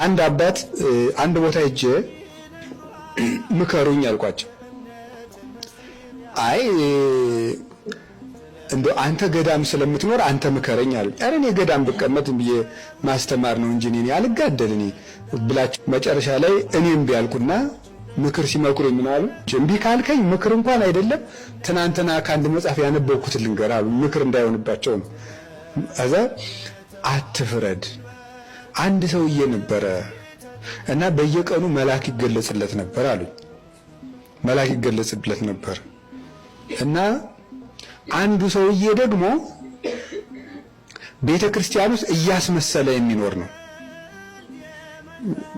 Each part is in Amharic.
አንድ አባት አንድ ቦታ ሄጄ ምከሩኝ አልኳቸው። አይ እንደው አንተ ገዳም ስለምትኖር አንተ ምከረኝ አሉኝ። ኧረ እኔ ገዳም ብቀመጥ ብዬ ማስተማር ነው እንጂ እኔ አልጋደል እኔ ብላችሁ መጨረሻ ላይ እኔ እምቢ አልኩና ምክር ሲመክሩኝ ምን አሉ? እምቢ ካልከኝ ምክር እንኳን አይደለም ትናንትና ከአንድ መጽሐፍ ያነበብኩት ልንገር አሉ። ምክር እንዳይሆንባቸው ነው። እዛ አትፍረድ። አንድ ሰውዬ ነበረ እና በየቀኑ መልአክ ይገለጽለት ነበር አሉኝ። መልአክ ይገለጽለት ነበር እና አንዱ ሰውዬ ደግሞ ቤተ ክርስቲያን ውስጥ እያስመሰለ የሚኖር ነው።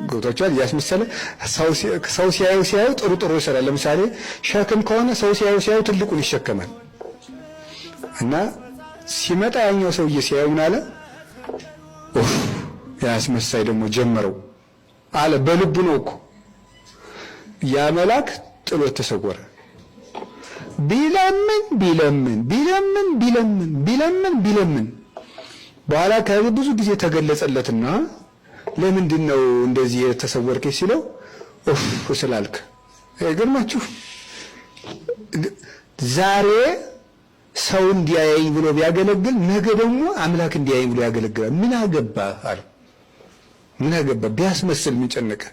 ገብቷችኋል? እያስመሰለ ሰው ሲያዩ ሲያዩ ጥሩ ጥሩ ይሰራል። ለምሳሌ ሸክም ከሆነ ሰው ሲያዩ ሲያዩ ትልቁን ይሸከማል። እና ሲመጣ ያኛው ሰውዬ ሲያዩ ምን አለ? ኡፍ ያስመሳይ ደግሞ ጀመረው አለ። በልቡ ነው እኮ ያ መልአክ ጥሎት ተሰወረ። ቢለምን ቢለምን ቢለምን ቢለምን ቢለምን ቢለምን በኋላ ከብዙ ጊዜ ተገለጸለትና ለምንድን ነው እንደዚህ የተሰወርከኝ ሲለው ኡፍ ስላልክ። አይገርማችሁ? ዛሬ ሰው እንዲያየኝ ብሎ ቢያገለግል ነገ ደግሞ አምላክ እንዲያየኝ ብሎ ያገለግላል። ምን አገባ አለ። ምን አገባ ቢያስመስል ምን ጨነቀ?